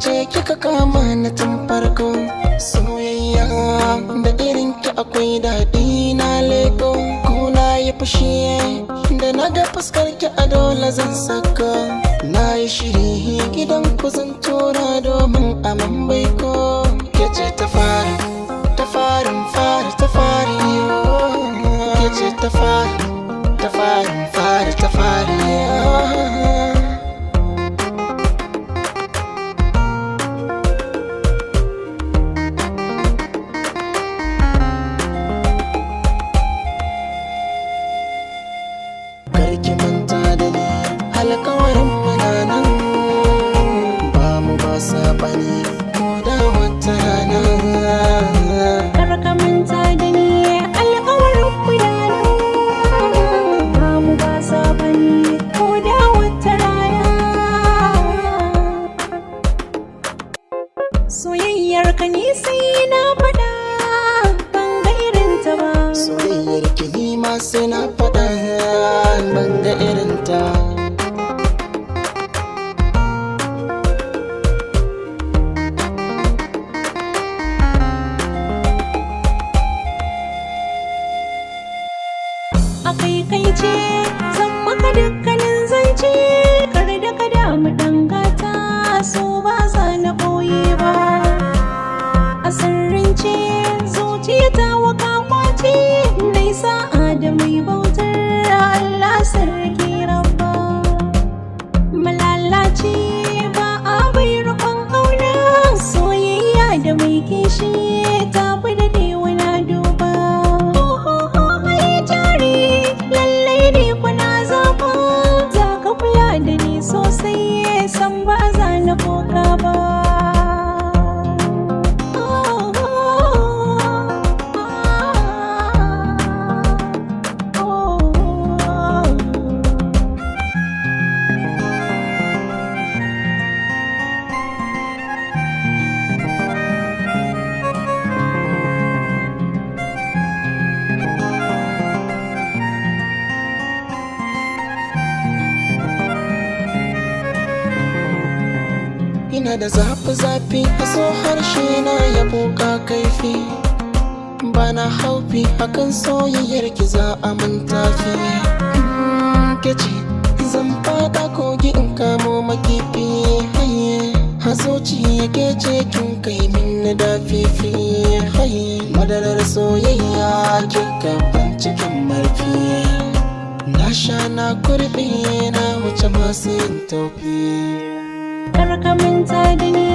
Ce kika kama na tun farko. Soyayya da irin ki akwai daɗi na leko. Ko na yi fushi da na ga fuskar ki a dole zan saka. Na yi shiri gidan ku zan tura domin aman baiko. Ke ce ta fara, ta farin fara ta fari. Ke ce ta fara, ta farin fara ta fari. Karki manta da ni, alkawarin muna nan. Ba mu ba saɓani ko da wata rana. Kar ka manta da ni, alkawarin muna nan. Ba mu ba saɓani ko da wata rana. Soyayyar ka ni sai na faɗa, ban ga irin ta ba. Soyayyar ki ni ma sai na faɗa, ban ga irin ta. A kai kai ce zan maka dukkanin zance, kar da ka damu ɗan gata, so ba za na ɓoye ba. A sirrince zuciya ta waka kwace, nai sa'a da mai bautar Allah sarki rabba. Malalaci ba a bai roƙon ƙauna, soyayya da mai kishi ta fi daɗewa na duba. Hai jari, lallai ne kuna zafa, za ka kula da ni sosai, san ba za na koka ba. Ina da zafi-zafi a so harshe na ya buka kaifi. Bana haufi akan soyayyar ki za a manta fi. Ke ce zan fada kogi in kamo makifi. Haye a zuciya ke ce kin kai min na dafifi. Haye madarar soyayya kika ban cikin marfi. Na sha na kurbi na wuce masu yin tofi. Kar ka manta da ni.